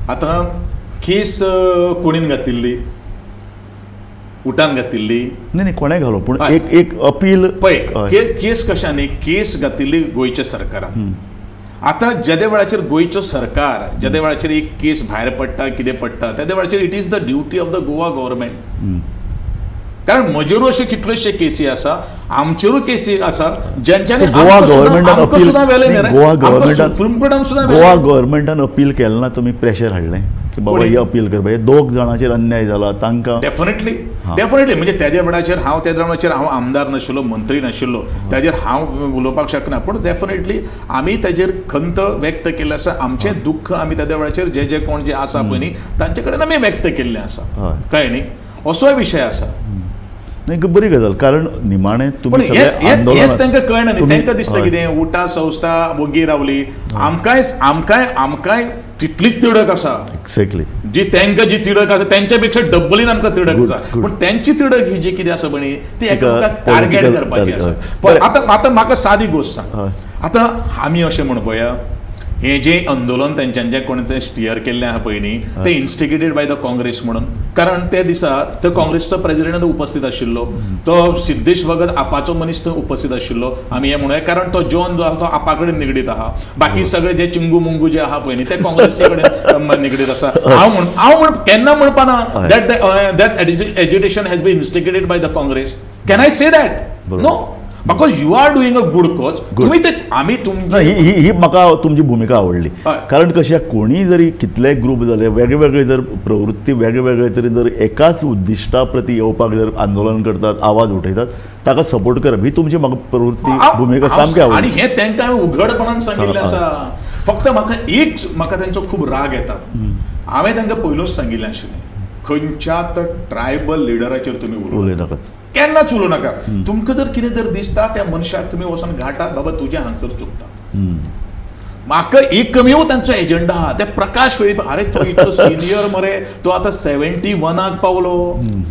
आतां केस कोणीन घातिल्ली, उटान घातिल्ली न्ही, न्ही कोणें घालो, पूण एक एक अपील पळय केस कशें न्ही, केस घातिल्ली गोंयच्या सरकारान. आतां जेदे वेळाचेर गोंयचो सरकार जेदे वेळाचेर एक केस भायर पडटा कितें पडटा तेदे वेळाचेर it is the duty of the Goa government. कारण म्हजेरूय अशे कितलेशे केसी आसा, आमचेरूय केसी आसा ज्यांच्यानी गोवा गव्हर्मेंटान सुद्दां व्हेलें न्ही, सुप्रीम कोर्टान सुद्दां गोवा गव्हर्मेंटान अपील केलें ना, तुमी प्रेशर हाडलें की बाबा ही अपील करपाक, 2 जाणांचेर अन्याय जाला तांकां. डेफिनेटली डेफिनेटली, म्हणजे तेज्या वेळाचेर हांव त्या वेळाचेर हांव आमदार नाशिल्लो, मंत्री नाशिल्लो, ताजेर हांव उलोवपाक शकना, पूण डेफिनेटली आमी ताजेर खंत व्यक्त केल्लें आसा, आमचें दुख्ख आमी तेज्या वेळाचेर जे जे कोण जे आसा पळय न्ही तांचे कडेन आमी व्यक्त केल्लें आसा, कळ्ळें न्ही, असोय विशय आसा. नाही, बरी गजाल, कारण निमाणे पण हेच तांकां कळना न्ही. तांकां दिसता कितें उटा संस्था वोगी रावली, आमकांय आमकांय आमकांय तितलीच तिडक आसा. एक्झॅक्टली, जी तांकां जी तिडक आसा तेंच्या पेक्षा डब्बलीन आमकां तिडक आसा. पूण तेंची तिडक ही जी कितें आसा पळय ती एकामेकाक टार्गेट करपाची आसा. पण आतां आतां म्हाका सादी गोश्ट सांग, आतां आमी अशें म्हण पळया हें जें आंदोलन तेंच्यांनी जें कोणें तें स्टियर केल्लें आहा पळय न्ही तें इन्स्टिगेटेड बाय the Congress म्हणून, कारण ते दिसा ते काँग्रेसचो प्रेजिडेंट उपस्थित आशिल्लो, तो सिद्धेश भगत आपाचो मनीस थंय उपस्थित आशिल्लो. आमी हें म्हणूया कारण तो जॉन जो आहा तो आपा कडेन निगडीत आहा, बाकी सगळे जे चिंगू मुंगू जे आहा पळय न्ही ते काँग्रेसी कडेन निगडीत आसा. हांव म्हण केन्ना म्हणपाना that that agitation has been instigated by the Congress. Can I say that? No, because you are doing a good cause. तुम्ही ते आमी तुमची ही ही म्हाका तुमची भुमिका आवडली, कारण कशें कोणी जरी कितले ग्रूप जाले वेगळे जर प्रवृत्ती वेगळे वेगळे तरेन जर एकाच उद्दिश्टा प्रती येवपाक जर आंदोलन करतात, आवाज उठयतात, ताका सपोर्ट करप ही तुमची म्हाका प्रवृत्ती भुमिका सामकी आवडली. आनी हें तांकां हांवें उघडपणान सांगिल्लें आसा. फक्त म्हाका एक म्हाका तेंचो खूब राग येता, हांवें तांकां पयलूच सांगिल्लें आशिल्लें खंयच्या तर ट्रायबल लिडराचेर तुमी उलोवनाकात, केन्नाच उलोवं नाका. तुमकां जर कितें जर दिसता त्या मनशाक तुमी वचोन घाटात, बाबा तुजें हांगसर चुकता. म्हाका एक कमीव तांचो एजंडा आहा ते प्रकाश वेळीप, अरे तो इतलो सिनियर मरे, तो आतां 71 पावलो,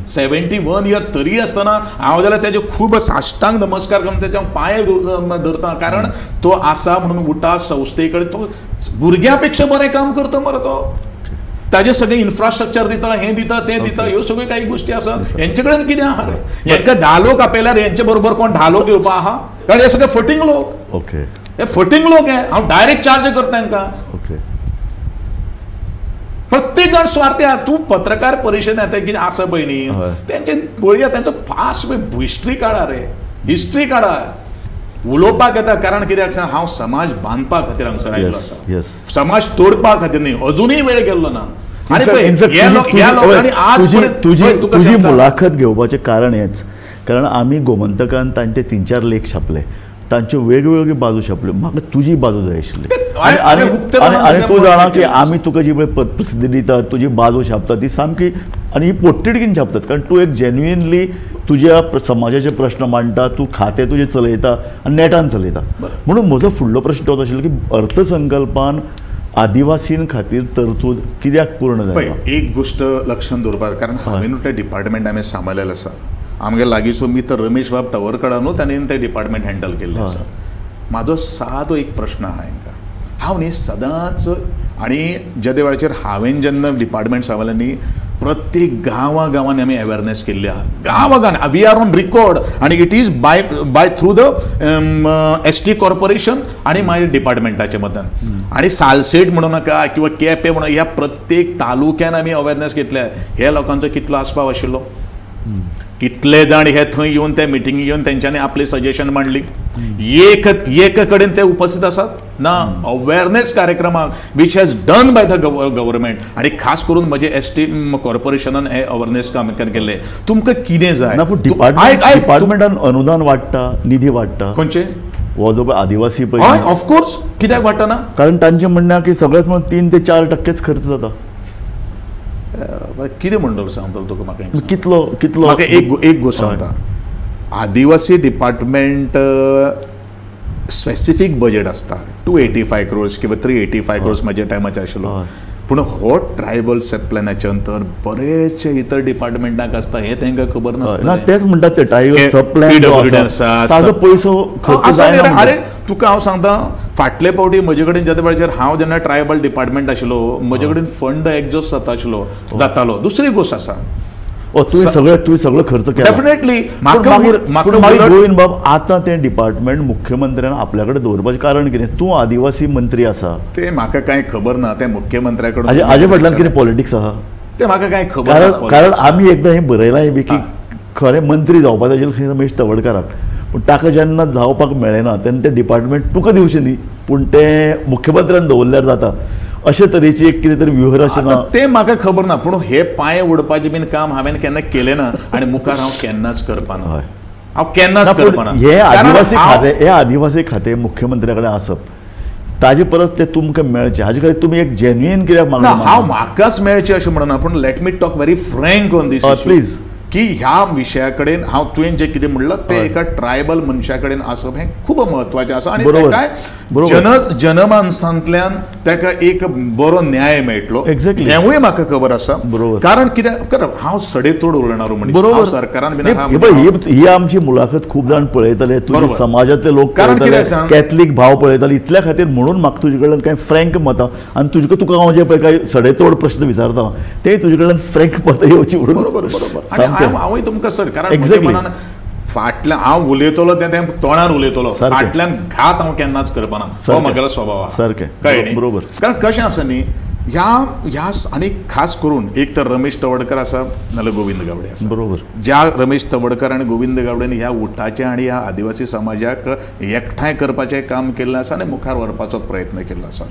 71 इयर तरी आसतना हांव जाल्यार तेजे खूब साश्टांग नमस्कार करून तेच्या पांय धरता, कारण तो आसा म्हणून उटा संस्थे कडेन तो भुरग्यां पेक्षा बरें काम करता मरे. तो ताजे सगळे इन्फ्रास्ट्रक्चर दिता, हें दिता, तें दिता, ह्यो सगळ्यो काही गोष्टी आसात. हेंचे कडेन कितें आहा रे? हेंकां 10 लोक आपयल्यार हेंचे बरोबर कोण 10 लोक येवपा आहा? कारण हे सगळे फटींग लोक. ओके, हे फटींग लोक हे हांव डायरेक्ट चार्ज करता हेंकां. ओके, प्रत्येक जाण स्वार्थी आहा. तूं पत्रकार परिशद येता कितें आसा पळय न्ही तेंचे पळया, तेंचो फास्ट हिस्ट्री काडा रे, हिस्ट्री काडा. उलोवपाक येता कारण कित्याक सांग, हांव समाज बांदपा खातीर हांगसर आयिल्लो आसा, समाज तोडपा खातीर न्ही. अजुनूय वेळ गेल्लो ना. आनी ह्या लोकांनी आज तुजी मुलाखत घेवपाचें कारण हेंच, कारण आमी गोमंतकान तांचे 3-4 लेख छापले, तांच्यो वेगवेगळ्यो बाजू छापल्यो. म्हाका तुजी बाजू जाय आशिल्ली आनी तूं जाणा की आमी तुका जी पळय प्रसिद्धी दितात, तुजी बाजू छापतात ती सामकी आनी ही पोटतिडकीन छापतात, कारण तूं एक जेन्युइनली तुज्या समाजाचे प्रश्न मांडटा, तूं खातें तुजें चलयता आनी नेटान चलयता. म्हणून म्हजो फुडलो प्रश्न तोच आशिल्लो की अर्थसंकल्पान आदिवासीं खातीर तरतूद कित्याक पूर्ण जायना? एक गोश्ट लक्षांत दवरपाक, कारण हांवें तें डिपार्टमेंट हांवें सांबाळिल्लें आसा. आमगे लागींचो मित्र रमेश बाब तवरकरानू ताणें तें डिपार्टमेंट हँडल केल्लें आसा. म्हाजो सादो एक प्रश्न आहा हेंकां, हांव न्ही सदांच आनी जेदे वेळाचेर हांवें जेन्ना डिपार्टमेंट सांबाळ्ळें न्ही, प्रत्येक गांवा गांवांनी आमी अवेरनेस केल्ली आहा. गांवा गांवांनी we are on record आनी it is by by through the ST corporation आनी मागीर डिपार्टमेंटाच्या मदन. आनी सालसेट म्हणू नाका किंवा केपें म्हणून ह्या प्रत्येक तालुक्यान आमी अवेरनेस घेतल्या. ह्या लोकांचो कितलो आस्पाव आशिल्लो, कितले जाण हे थंय येवन त्या मिटिंगी येवन तेंच्यांनी आपली सजेशन मांडली, एक कडेन ते उपस्थित आसात ना अवेरनेस कार्यक्रमाक which has done by the government. आनी खास करून म्हजे एस टी कॉर्पोरेशनान हे अवेरनेस काम केल्लें. तुमकां कितें जाय? डिपार्टमेंटान अनुदान वाडटा, निधी वाडटा, खंयचे हो जो आदिवासी पळय, हय ऑफकोर्स कित्याक वाडटा? कारण तांचें म्हणणें की सगळेच म्हणून 3 ते 4% खर्च जाता. कितें म्हणटलो सांगतलो तुका म्हाका? कितलो कितलो म्हाका एक गोश्ट सांगता, आदिवासी डिपार्टमेंट स्पेसिफीक बजेट आसता 285 क्रोर्स किंवा 385 क्रोर्स म्हाज्या टायमाचेर आशिल्लो. पूण हो ट्रायबल सेट प्लॅनाच्या अंतर बरेचशे इतर डिपार्टमेंटाक आसता हें तांकां खबर नासता. तेच म्हणटात ते ट्रायबल सब प्लॅन ताजो पयसो खर्च जायना. अरे तुका हांव सांगता, फाटले फावटी म्हजे कडेन जेन्ना वेळाचेर हांव जेन्ना ट्रायबल डिपार्टमेंट आशिल्लो म्हजे कडेन फंड एग्जॉस्ट जाता आशिल्लो जातालो. दुसरी गोश्ट आसा, तुवें सगळो खर्च केला डेफिनेटली. म्हाका गोविंद बाब आतां तें डिपार्टमेंट मुख्यमंत्र्यान आपल्या कडेन दवरपाचें कारण कितें? तूं आदिवासी मंत्री आसा, तें म्हाका कांय खबर ना. तें मुख्यमंत्र्या कडेन हाजे फाटल्यान कितें पॉलिटिक्स आसा तें म्हाका कांय खबर ना. कारण आमी एकदां हें बरयलां बी की खरें मंत्री जावपाचें आशिल्लें रमेश तवडकाराक, पूण ताका जेन्ना जावपाक मेळ्ळें ना तेन्ना तें डिपार्टमेंट तुका दिवचें न्ही, पूण तें मुख्यमंत्र्यान दवरल्यार जाता, अशे तरेची एक कितें तरी व्यूहरचना. तें म्हाका खबर ना, पूण हे पांय ओडपाचें बीन काम हांवें केन्ना केलें ना आनी मुखार हांव केन्नाच करपाना, हांव केन्नाच करपाना. हे आदिवासी खातें, हे आदिवासी खातें मुख्यमंत्र्या कडेन आसप ताजे परस तें तुमकां मेळचें हाजे खातीर तुमी एक जेन्युइन कित्याक मागता? हांव म्हाकाच मेळचें अशें म्हणना, पूण let me talk very frank on this please. की ह्या विशया कडेन हांव तुवें जें कितें म्हणलां तें एका ट्रायबल मनशा कडेन आसप हें खूब म्हत्वाचें आसा आनी ताकाय जनमानसांतल्यान ताका एक बरो न्याय मेळटलो हेंवूय म्हाका खबर आसा. कारण कित्याक कारण हांव सडेतोड उलयणार मनीस, सरकारान ही आमची मुलाखत खूब जाण पळयतले, तुजे समाजांतले लोक पळयतले, कॅथलीक भाव पळयतले, इतल्या खातीर म्हणून म्हाका तुजे कडल्यान कांय फ्रँक मतां आनी तुजे तुका हांव जे पळय कांय सडेतोड प्रश्न विचारता ते तुजे कडल्यान फ्रँक मतां येवची म्हणून. बरोबर बरोबर. हांवूय तुमकां सर कारण म्हज्या मनान फाटल्यान हांव उलयतलो तें तोंडार उलयतलो, फाटल्यान घात हांव केन्नाच करपाना, हो म्हगेलो स्वभाव आसा. सारकें कळ्ळें न्ही? बरोबर. कारण कशें आसा न्ही ह्या ह्या आनी खास करून एक तर रमेश तवडकर आसा नाल्यार गोविंद गावडे आसा. बरोबर. ज्या रमेश तवडकर आनी गोविंद गावडेन ह्या उठाचें आनी ह्या आदिवासी समाजाक एकठांय करपाचें काम केल्लें आसा आनी मुखार व्हरपाचो प्रयत्न केल्लो आसा.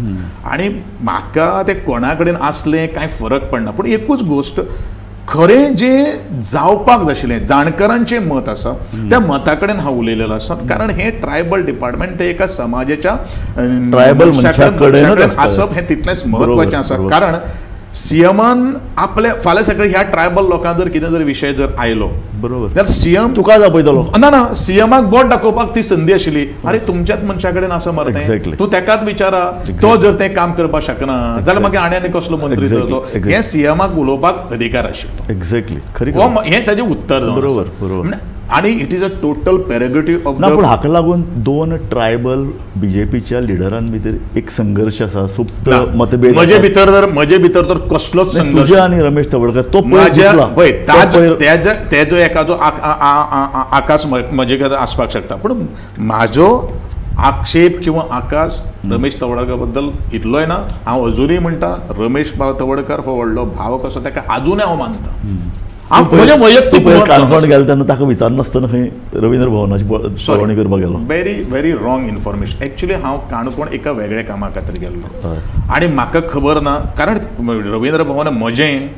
आनी म्हाका तें कोणा कडेन आसलें कांय फरक पडना, पूण एकूच गोश्ट खरें जें जावपाक जाय आशिल्लें जाणकारांचें मत आसा त्या मता कडेन हांव उलयलेलो आसा. कारण हें ट्रायबल डिपार्टमेंट तें एका समाजाच्या ट्रायबल मनशा कडेन आसप हें तितलेंच म्हत्वाचें आसा. कारण सीएमान आपल्या फाल्यां सकाळीं ह्या ट्रायबल लोकांक जर कितें जर विशय जर आयलो बरोबर जाल्यार सीएम तुका दाखयतलो ना ना सीएमाक बोट दाखोवपाक ती संदी आशिल्ली. अरे तुमच्याच मनशा कडेन आसा मरे तें, तूं तेकाच विचारा, तो जर तें काम करपाक शकना जाल्यार मागीर आनी आनी कसलो मंत्री तर तो, हें सीएमाक उलोवपाक अधिकार आशिल्लो. एक्झॅक्टली खरी हें ताजें उत्तर. बरोबर बरोबर. आनी it is a total prerogative of ना. पूण हाका लागून दोन ट्रायबल बीजेपीच्या लिडरां भितर एक संघर्श आसा, सुप्त मतभेद. म्हजे भितर तर कसलोच संघर्श तुजे आनी रमेश तवडकर तो पळय तेजो एकाचो आकाश म्हजे कडेन आसपाक शकता, पूण म्हाजो आक्षेप किंवा आकाश रमेश तवडकर बद्दल इतलोय ना. हांव अजुनूय म्हणटा रमेश तवडकर हो व्हडलो भाव कसो ताका आजुनूय हांव मानता. वैयक्तीक काणकोण गेलो तेन्ना ताका विचारनासतना खंय रवींद्र भवनाची पळोवणी करपाक गेलो. Very very wrong information. Actually हांव काणकोण एका वेगळ्या कामा खातीर गेल्लो आनी म्हाका खबर ना, कारण रवींद्र भवन म्हजें,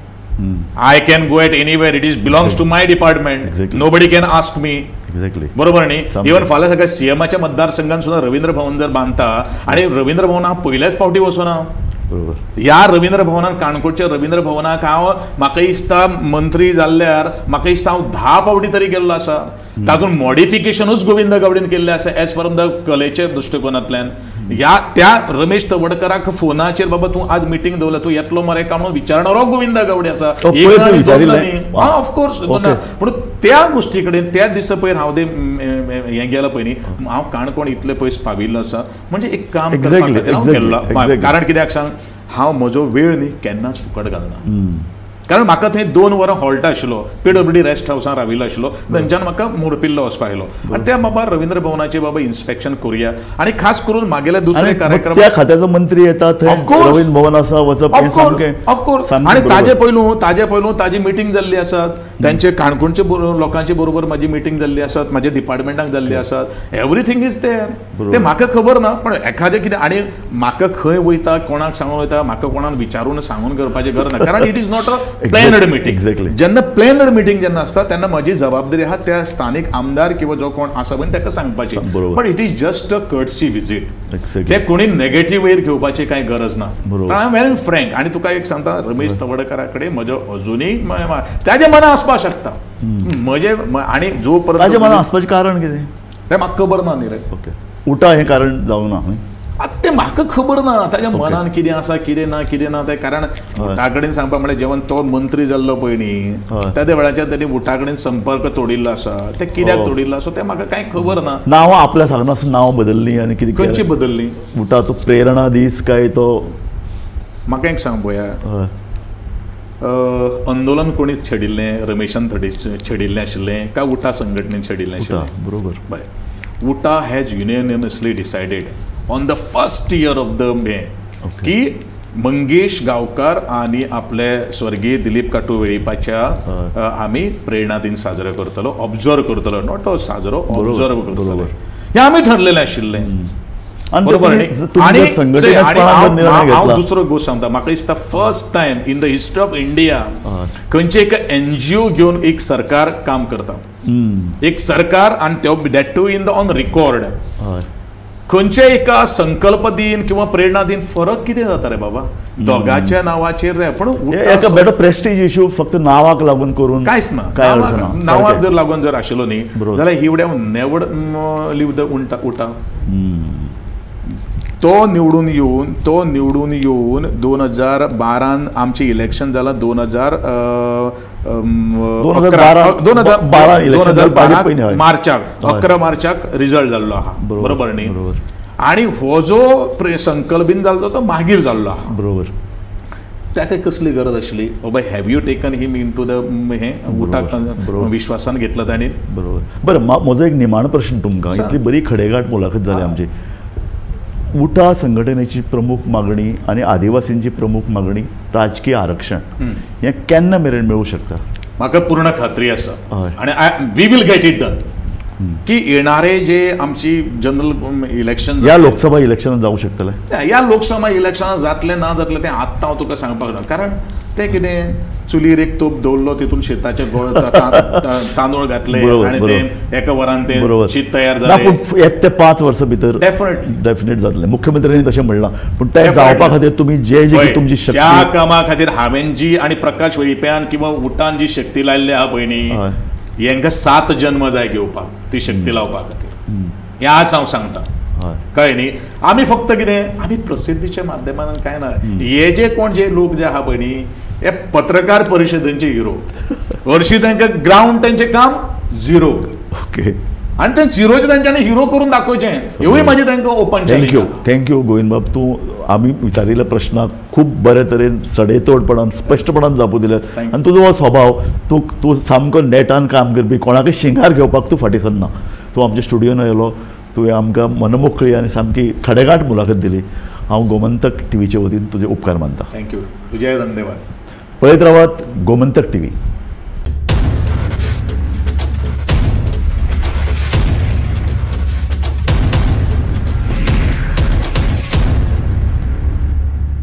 I can go at anywhere, it is belongs to my department, nobody can ask me. Exactly बरोबर न्ही? इवन फाल्यां सगळ्या सीएमाच्या मतदारसंघान सुद्दां रवींद्र भवन जर बांदता आनी रवींद्र भवन हांव पयल्याच फावटी वचना. बरोबर. ह्या रवींद्र भवनान काणकोणच्या रवींद्र भवनाक हांव म्हाका दिसता मंत्री जाल्ल्यार म्हाका दिसता हांव 10 फावटी तरी गेल्लो आसा. तातूंत मॉडिफिकेशनूच गोविंद गावडेन केल्लें आसा एज पर the कलेच्या दृश्टिकोनांतल्यान. ह्या त्या रमेश तवडकराक फोनाचेर बाबा तूं आज मिटींग दवरला तूं येतलो मरे काय म्हणून विचारणारो गोविंद गावडे आसा. ऑफकोर्स. पूण त्या गोश्टी कडेन त्या दिसा पयर हांव ते हें गेलो पळय न्ही, हांव काणकोण इतले पयस पाविल्लो आसा म्हणजे एक काम करपा खातीर हांव गेल्लो. कारण कित्याक सांग, हांव म्हजो वेळ न्ही केन्नाच फुकट घालना. कारण म्हाका थंय 2 वरां हॉल्ट आशिल्लो, PWD rest हावसान राविल्लो आशिल्लो, थंयच्यान म्हाका मोरपिल्लो वचपाक आयलो आनी त्या बाबा रवींद्र भवनाचे बाबा इन्स्पेक्शन करुया आनी खास करून मागेले दुसरे कार्यक्रम त्या खात्याचो मंत्री येता थंय रवींद्र भवन आसा वचप ऑफकोर्स. आनी ताजे पयलू ताजी मिटींग जाल्ली आसात, तांचे काणकोणचे लोकांचे बरोबर म्हाजी मिटींग जाल्ली आसात, म्हाज्या डिपार्टमेंटाक जाल्ली आसात, एवरीथींग is there. ते म्हाका खबर ना, पण एखादें कितें आनी म्हाका खंय वयता कोणाक सांगून वयता म्हाका कोणाक विचारून सांगून करपाचें गरज ना, कारण it is not a planned meeting. जेन्ना प्लॅनड मिटींग जेन्ना आसता तेन्ना म्हजी जबाबदारी आहा त्या स्थानीक आमदार किंवा जो कोण आसा पळय ताका सांगपाची, पण it is just a courtesy visit. ते कोणी नेगेटीव वेर घेवपाची कांय गरज ना. I am very frank. आनी तुका एक सांगता, रमेश तवडकरा कडेन म्हजो अजुनूय ताजे मनां आसपाक शकता म्हजे आनी जो परत ताजे मनां आसपाचें कारण कितें तें म्हाका खबर ना न्ही रे. ओके, उटा हें कारण जावना आतां तें म्हाका खबर ना ताज्या मनान कितें आसा कितें ना कितें ना तें. कारण उटा कडेन सांगपा म्हळ्यार जेवण तो मंत्री जाल्लो पळय न्ही त्या वेळाचेर ताणी उटा कडेन संपर्क तोडिल्लो आसा, तें कित्याक तोडिल्लो आसा तें म्हाका कांय खबर ना. नांवां आपल्या सांगनासतना नांव बदल्लीं आनी कितें खंयची बदल्लीं उटा तो प्रेरणा दीस काय तो म्हाका एक सांग पळया, आंदोलन कोणी छेडिल्लें, रमेशान छेडिल्लें आशिल्लें काय उटा संघटनेन छेडिल्लें आशिल्लें? बरोबर. बरें, UTA has unanimously decided on the first year of the May की मंगेश गांवकार आनी आपले स्वर्गीय दिलीप काटू वेळीपाच्या आमी प्रेरणा दिन साजरो करतलो, ऑब्जर्व करतलो, not a साजरो, ऑब्जर्व करतलो, हें आमी ठरलेलें आशिल्लें. बरोबर. आनी हांव दुसरो गोश्ट सांगता, म्हाका दिसता first time in the history of India खंयचे एक एनजीओ घेवन एक सरकार काम करता, एक सरकार आनी that too in the on record. खंयच्या एका संकल्प दिन किंवा प्रेरणा दिन फरक कितें जाता रे बाबा दोगाच्या नांवाचेर. पण एका बेटर प्रेस्टीज इश्यू फक्त नांवाक लागून करून कांयच ना. नांवाक जर लागून जर आशिल्लो न्ही जाल्यार he would have never leave the UTA. तो निवडून येवन 2012 आमचें इलेक्शन जालां 2012 मार्चाक 11 मार्चाक रिजल्ट जाल्लो आहा बरोबर न्ही. आनी हो जो संकल्प बीन जाल्लो तो मागीर जाल्लो आहा बरोबर. ताका कसली गरज आशिल्ली बाबा have you taken him into the हें उटाक विश्वासान घेतला ताणें बरोबर. बरें म्हजो एक निमाणो प्रश्न तुमकां, इतली बरी खडेगांठ मुलाखत जाली आमची. उटा संघटनेची प्रमुख मागणी आनी आदिवासींची प्रमुख मागणी राजकीय आरक्षण हें केन्ना मेरेन मेळूं शकता? म्हाका पूर्ण खात्री आसा आनी we will get it done की येणारे जे आमची जनरल इलेक्शन ह्या लोकसभा इलेक्शनात जावं शकतलें, ह्या लोकसभा इलेक्शनात जातलें ना जातलें तें आत्तां हांव तुका सांगपाक ना. कारण तें कितें चुलीर एक तोप दवरलो तितून शेताचे गोळ तांदूळ घातले आनी ते एका वरान ते शीत तयार जालें. पूण येत ते 5 वर्सां भितर डेफिनेट जातलें. मुख्यमंत्र्यांनी तशें म्हणलां. पूण तें जावपा खातीर तुमी जे जे तुमची शक्ती ज्या कामा खातीर हांवें जी आनी प्रकाश वेळीप्यान किंवा उटान जी शक्ती लायल्ली आहा पळय न्ही हेंकां 7 जन्म जाय घेवपाक ती शक्ती लावपा खातीर. हें आज हांव सांगता कळ्ळें न्ही. आमी फक्त कितें आमी प्रसिद्धीच्या माध्यमांतल्यान कांय ना. हे जे कोण जे लोक जे आहा पळय न्ही हे पत्रकार परिशदेंचे हिरो हरशीं तांकां ग्रावंड तेंचें काम झिरो. ओके आनी ते झिरोचे तांच्यांनी हिरो करून दाखोवचें हेवूय म्हाजें तांकां open. Thank you thank you गोविंदबाब. तूं आमी विचारिल्ल्या प्रश्नाक खूब बरे तरेन सडेतोडपणान स्पश्टपणान जापो दिल्यात आनी तुजो हो स्वभाव तूं तूं सामको नेटान काम करपी, कोणाकय शिंगार घेवपाक तूं फाटीं सरना. तूं आमच्या स्टुडियोन आयलो, तुवें आमकां मनमोकळी आनी सामकी खडेगांठ मुलाखत दिली. हांव गोमंतक टीव्हीचे वतीन तुजे उपकार मानता. Thank you, तुजेय धन्यवाद. पळयत रावात गोमंतक टीव्ही.